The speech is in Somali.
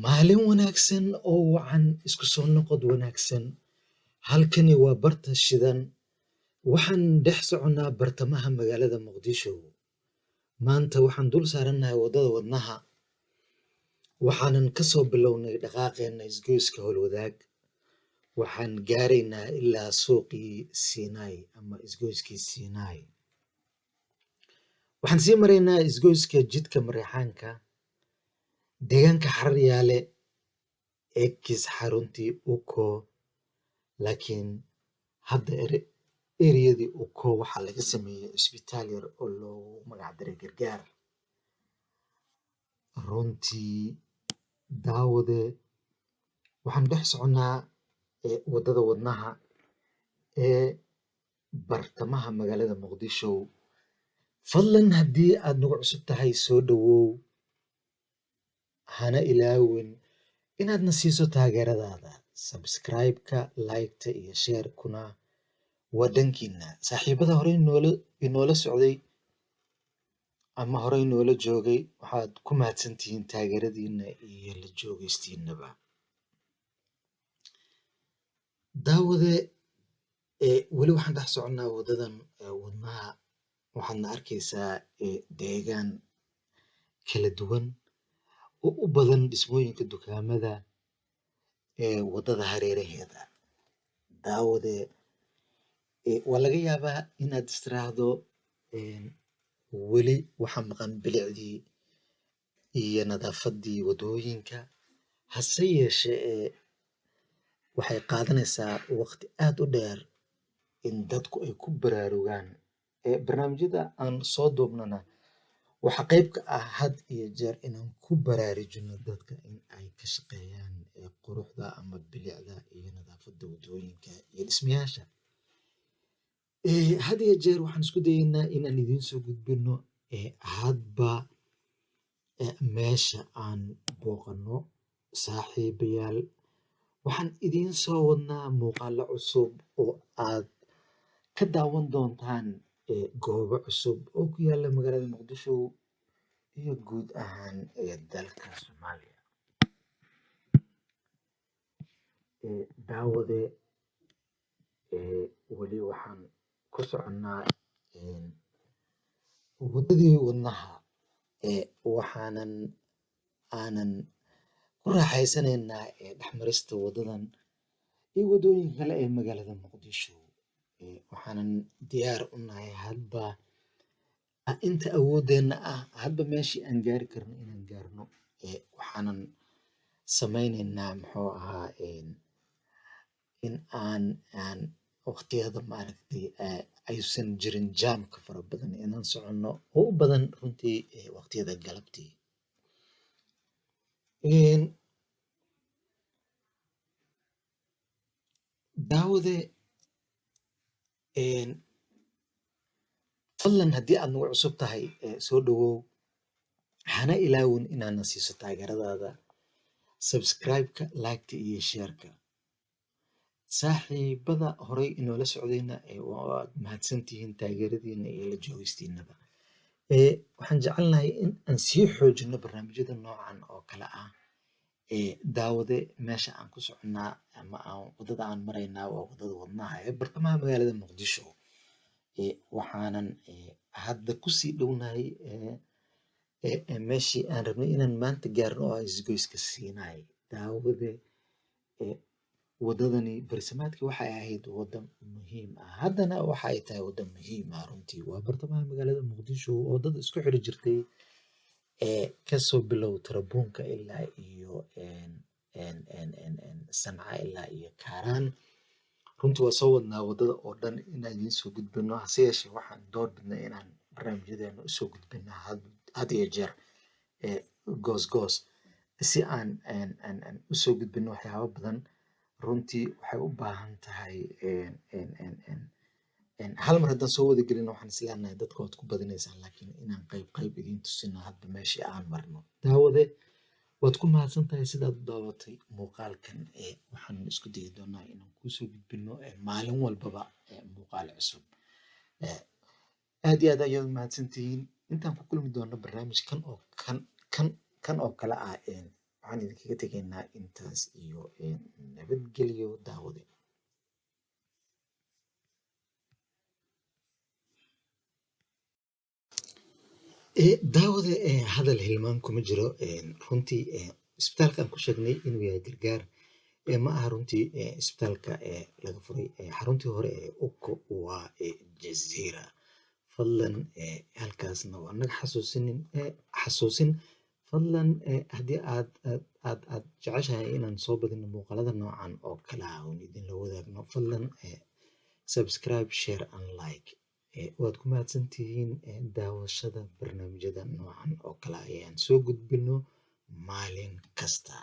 Maalin wanaagsan oo wacan, isku soo noqod wanaagsan. Halkani waa barta shidan. Waxaan dhex soconnaa bartamaha magaalada Muqdisho. Maanta waxaan dul saarannahay waddada wadnaha. Waxaanan ka soo bilownay dhaqaaqeena isgoyska Howlwadaag. Waxaan gaaraynaa ilaa suuqii Siinay ama isgoyskii Siinay. Waxaan sii maraynaa isgoyska jidka Mareexaanka, deegaanka Xararyaale, ex xaruntii Uko, laakiin hadda ereyadii Uko waxaa laga sameeyey isbitaal yar oo loogu magac daray Gargaar. Runtii daawade, waxaan dhex soconnaa waddada wadnaha ee bartamaha magaalada Muqdisho. Fadlan haddii aad nagu cusub tahay, soo dhawow, hana ilaawin inaadna siiso taageeradaada. Subscribe-ka, like-ta iyo share-kuna waa dhankiina. Saaxiibada horey inoola socday ama horey noola joogay, waxaad ku mahadsantihiin taageeradiina iyo la joogaystiinaba. Daawade, weli waxaan dhex soconnaa waddadan wadnaha. Waxaadna arkaysaa deegaan kala duwan oo u badan dhismooyinka dukaamada ee waddada hareeraheeda. Daawade, waa laga yaabaa inaad istiraahdo weli waxaa maqan bilicdii iyo nadaafadii waddooyinka, hase yeeshee waxay qaadanaysaa waqti aad u dheer in dadku ay ku baraarugaan. Barnaamijyada aan soo duubnana waxaa qayb ka ah had iyo jeer inaan ku baraarujino dadka in ay ka shaqeeyaan quruxda ama bilicda iyo nadaafadda waddooyinka iyo dhismayaasha. Had iyo jeer waxaan isku dayeynaa inaan idiin soo gudbino hadba meesha aan booqanno. Saaxiibayaal, waxaan idiin soo wadnaa muuqaalo cusub oo aad ka daawan doontaan goobo cusub oo ku yaala magaalada Muqdisho iyo guud ahaan dalka Soomaaliya. Daawade, weli waxaan ku soconnaa waddadii wadnaha, waxaanan aanan ku raaxaysanaynaa dhexmarista waddadan iyo waddooyinka kale ee magaalada Muqdisho. Waxaanan diyaar u nahay hadba inta awoodeenna ah, hadba meeshii aan gaari karno inaan gaarno. Waxaanan samaynaynaa, muxuu ahaa, in aan waqtiyada maaragtay aysan jirin jaamka fara badan inaan soconno, oo u badan runtii waqtiyada galabtii. Daawade, fadlan haddii aad nagu cusub tahay, soo dhawow, hana ilaawin inaadna siiso taageeradaada, subscribe-ka, like-ta iyo share-ka. Saaxiibada horey inoola socdayna, waad mahadsantihiin taageeradiina iyo la joogistiinaba. Waxaan jecelnahay in aan sii xoojino barnaamijyada noocan oo kale ah. Daawade, meesha aan ku soconnaa ama aan waddada aan maraynaa waa waddada wadnaha ee bartamaha magaalada Muqdisho. Waxaanan hadda kusii dhownahay meeshii aan rabnay inaan maanta gaarno oo ah isgoyska Siinay. Daawade, waddadani barisamaadkii waxay ahayd waddo muhiim ah, haddana waxa ay tahay waddo muhiim ah. Runtii waa bartamaha magaalada Muqdisho oo waddada isku xiri jirtay kasoo bilow Tarabuunka ilaa iyo Sanca ilaa iyo Kaaraan. Runtii waa soo wadnaa waddada oo dhan inaan idiin soo gudbino, hase yeeshee waxaan door bidnay inaan barnaamijyadeena usoo gudbino had iyo jeer goos goos si aan usoo gudbino waxyaabo badan. Runtii waxay u baahan tahay hal mar haddaan soo wada gelino, waxaan is leenahay dadka waad ku badinaysaan, laakiin inaan qayb qayb idiin tusino hadba meeshii aan marno. Daawade, waad ku mahadsan tahay sidaad u daawatay muuqaalkan. Waxaan isku dayi doonaa inaan kuusoo gudbino maalin walbaba muuqaal cusub. Aad iyo aad ayaad u mahadsantihiin. Intaan ku kulmi doono barnaamij kan oo kan kan kan oo kale ah, waxaan Waxaan idinkaga tegaynaa intaas iyo nabadgelyo, daawade. Daawade, hadal hilmaan kuma jiro. Runtii isbitaalka aan ku sheegnay inuu yahay Gargaar ma aha runtii isbitaalka laga furay xaruntii hore ee UKO, waa Jazeera. Fadlan halkaasna waa naga xasuusinin xasuusin. Fadlan haddii aad jeceshahay inaan soo badino muuqaalada noocan oo kale ah oon idinla wadaagno, fadlan subscribe, share and like. Waad ku mahadsantihiin daawashada barnaamijyada noocan oo kale ayaan soo gudbino maalin kasta.